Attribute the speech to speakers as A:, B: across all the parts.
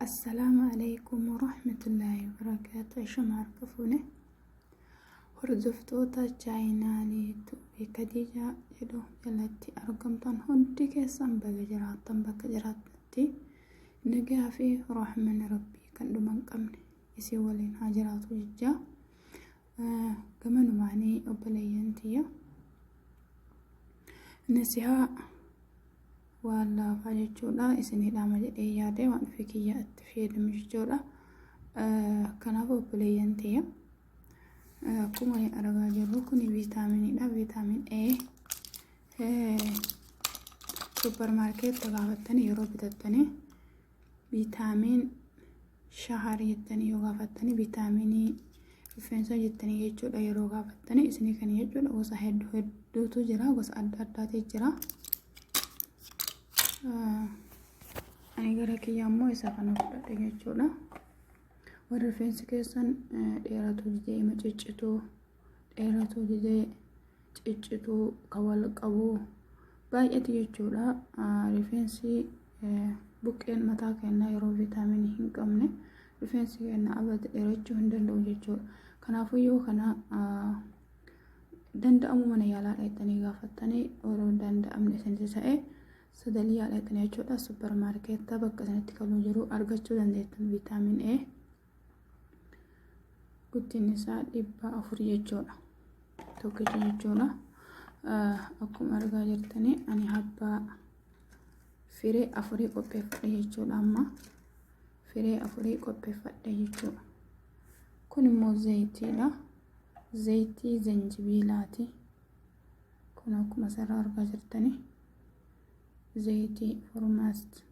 A: Assalaamu alaikum warahmatullaahi wabarakaatu. Ashama harka fuune hordoftoota chaayinaalii Tuubee Kadiijaa jedhu jalatti argamtan hundi keessan baga jiraattan bakka jiraatanitti nagaa fi rahmanni rabbii kan dhuma hin qabne isin waliin haa jiraatu jechaa gamanumaanii obboleeyyan tiyya nasihaa waan laafaa jechuudha isinii dhaama jedhee yaade waan ofii kiyya itti fayyadamu jechuudha. Kanaaf obboleeyyan tiyya akkuma argaa jirru kun viitaaminiidha. Viitaamin A supparmaarkeetti gaafattanii yeroo bitattanii viitaamin shahar jettanii yoo gaafattanii viitaaminii rifeensa jettanii jechuudha yeroo gaafattanii isinii kan jechuudha gosa hedduu hedduutu jira gosa adda addaatu jira. Ani gara kiyya ammoo isa kana fudhadhe jechuudha. Warri rifeensi keessan dheeratu didee ima ciccituu dheeratu didee ciccituu kan wal qabu baay'eetu jechuudha. Rifeensi buqqeen mataa keenyaa yeroo viitaaminii hin qabne rifeensi keenya abada dheerachuu hin danda'u jechuudha. Kanaafuu yoo kana danda'amu mana yaalaa dhaqxanii gaafattanii yeroo hin danda'amne isinitti ta'e sadaliyaa dhaqxanii jechuudha. Supparmaarkeetta bakka isinitti kaluu jiru argachuu dandeettan viitaamin A guddinni isaa 400 jechuudha. Tokkicha jechuudha. Akkuma argaa jirtanii ani habbaa firee afurii qopheeffadhe jechuudha amma firee afurii qopheeffadhe jechuudha. Kun immoo zayitiidha. Zayitii zanjibiilaati. Kun akkuma asirraa argaa jirtanii zayitii formaast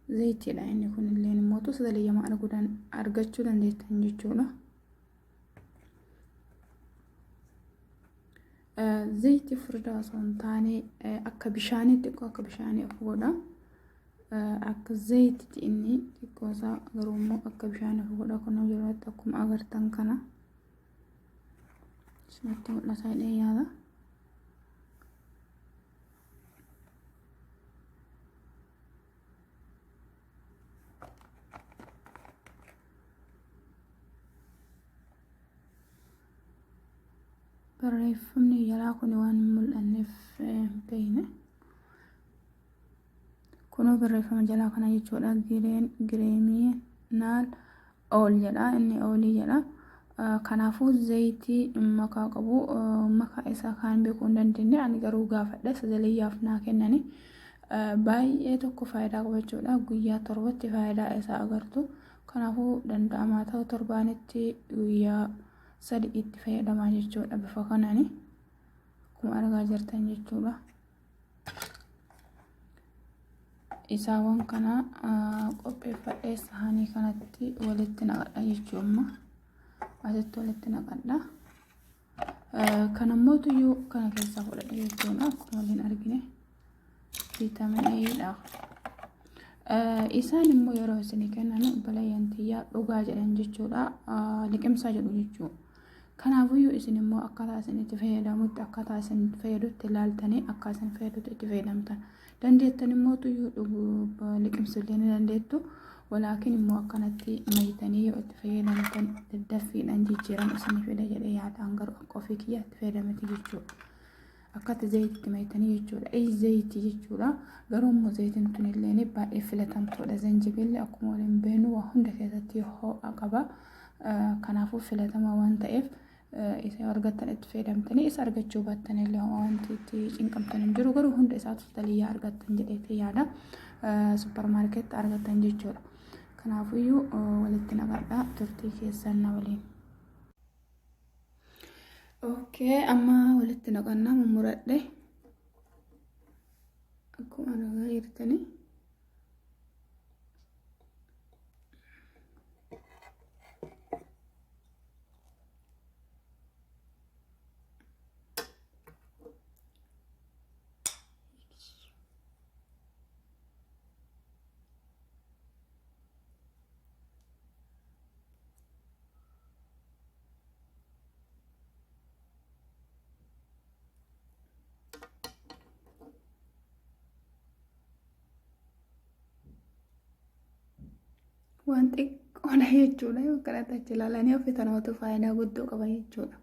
A: zayitiidha inni kun illee immoo sodaliyyama argachuu dandeettan jechuudha. Zayitii furdaa osoo hin taane akka bishaanii xiqqoo akka bishaanii of godha. Akka zayitiiti inni xiqqoo isaa garuu immoo akka bishaanii of godha kun jirutti akkuma agartan kana isinitti mul'ata jedhee yaada. Barreeffamni jalaa kun waan hin mul'anneef hin beekne. Kunoo barreeffama jalaa kana jechuudha. Gireen gireeminaal ool jedha. Inni oolii jedha. Kanaafuu zayitii makaa qabu makaa isaa kaan beekuu hin dandeenye ani garuu gaafadhe sagaliyyaaf naa kennani. Baay'ee tokko faayidaa qaba jechuudha. Guyyaa torbatti faayidaa isaa agartu. Kanaafuu danda'amaa ta'u torbaanitti guyyaa sadi itti fayyadamaa jechuudha bifa kanaani. Akkuma argaa jirtan jechuudha. Isaawwan kana qopheeffadhee saanii kanatti walitti naqadha jechuudha amma asitti walitti naqadha. Kan ammoo tuyyuu kana keessaa fudhadhe jechuudha akkuma waliin argine viitaamin A dha. Isaan immoo yeroo isinii kennan obboleeyyan tiyyaa dhugaa jedhan jechuudha liqimsaa jedhu jechuudha. Kanaafuyyuu isin immoo akkaataa isin itti fayyadamutti akkaataa isin fayyadutti ilaaltanii akka isin fayyadutti itti fayyadamtan. Dandeettan immoo tuyyuu dhuguu liqimsullee ni dandeettu. Walaakin immoo akkanatti mayitanii yoo itti fayyadamtan daddaffiidhaan jijjiirama isinii fida jedhee yaadaan garuu akka ofii kiyyaa itti fayyadameti jechuudha. Akkatti zayititti mayitanii jechuudha. Ee zayitii jechuudha. Garuu immoo zayitiin tun illee baay'ee filatamtuudha. Zanjibilli akkuma waliin beeknu waa hunda keessatti ho'a qaba. Kanaafuu filatamaa waan ta'eef isa yoo argattan itti fayyadamtanii isa argachuu baattan illee homaa wanti itti cinqamtan hin jiru. Garuu hunda isaatu taliyyaa argattan jedheetii yaada. Supparmaarkeetti argattan jechuudha. Kanaafuyyuu walitti naqadhaa turtii keessan na waliin. Okay, amma walitti naqannaa mummuradhe. Akkuma argaa jirtanii. Waan xiqqoodha jechuudha. Yoo akkanatti achi ilaalanii ofi tanamatu faayidaa guddoo qaba jechuudha.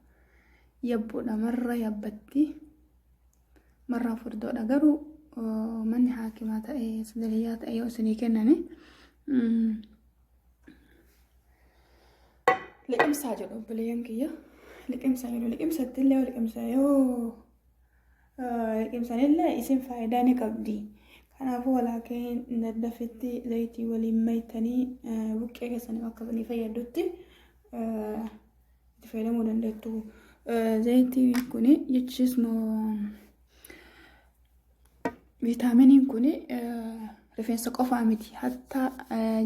A: Yabbuudha marra yabbatti marra furdoodha garuu manni haakimaa ta'e sadariyyaa ta'e yoo isinii kennani liqimsaa jedhu obboleeyyan kiyya liqimsaa jedhu liqimsatti illee yoo liqimsa yoo liqimsanillee isin faayidaa ni qabdi. Kanaafuu walaakeen daddafitti zayitii waliin maytanii buqqee keessaniif akka isinii fayyadutti itti fayyadamuu dandeettu. Zayitiin kun jechiis viitaaminiin kun rifeensa qofaa miti hatta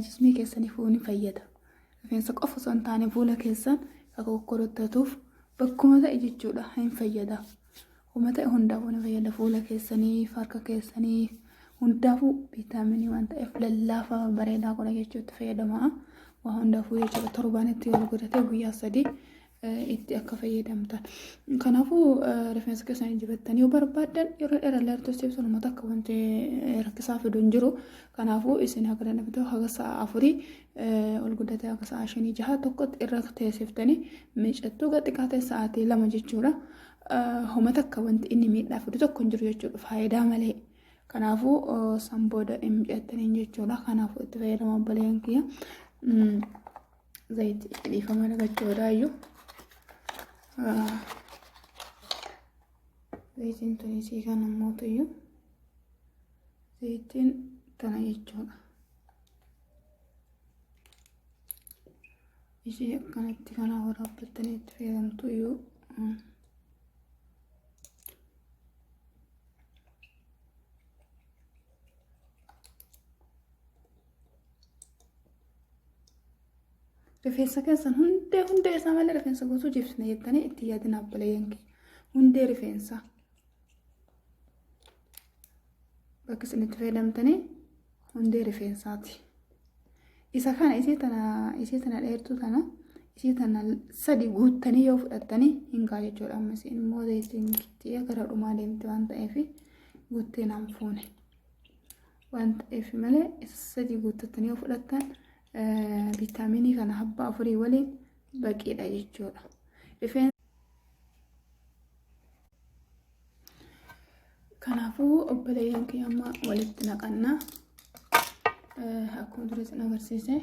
A: jismii keessaniifuu ni fayyada. Rifeensa qofa osoo hin taane fuula keessan akka kokkorottatuuf bakkuma ta'e jechuudha hin fayyada. Kuma ta'e hundaafuu ni fayyada fuula keessaniif harka keessaniif hundaafuu viitaaminii waan ta'eef lallaafaa bareedaa godha jechuutti fayyadamaa. Waa hundaafuu jechuudha torbaanitti yoo godhate guyyaa sadii itti akka fayyadamtan. Kanaafuu rifeensa keessan dibattanii yoo barbaaddan yeroo dheeraa illee tursiiftan uummata akka wanti rakkisaa fidu hin jiru. Kanaafuu isin haga danda'amtu haga sa'a afurii ol guddatee haga sa'a shanii jaha tokkotti irra teessiftanii miicattuu xiqqaa ta'e sa'aatii 2 jechuudha. Homa takka wanti inni miidhaa fidu tokko hin jiru jechuudha faayidaa malee. Kanaafuu san booda hin miicattaniin jechuudha. Kanaafuu itti fayyadama obboleeyyan kiyya. Zayitii dhiifama dagachuudhaayyuu. Zayitiin tun isii kan ammootuyyuu zayitiin tana jechuudha. Ishee akkanatti kana waraabbattanii itti fayyadamtuyyuu. Rifeensa keessan hundee hundee isaa malee rifeensa guutuu jibsina jettanii itti yaadina obboleeyyan kiyya. Hundee rifeensaa. Bakka isin itti fayyadamtanii hundee rifeensaati. Isa kana isii tana isii tana dheertuu tana isii tana sadi guuttanii yoo fudhattanii hin gaa jechuudha. Amma isiin immoo zayitiin kittiya gara dhumaa deemti waan ta'eef guuttee naan fuune. Waan ta'eef malee isa sadi guuttattanii yoo fudhattan viitaaminii kana habba afurii waliin baqiidha jechuudha. Rifeensa Kanaafuu obboleeyyan kiyya amma walitti naqanna. Akkuma dura isin agarsiise.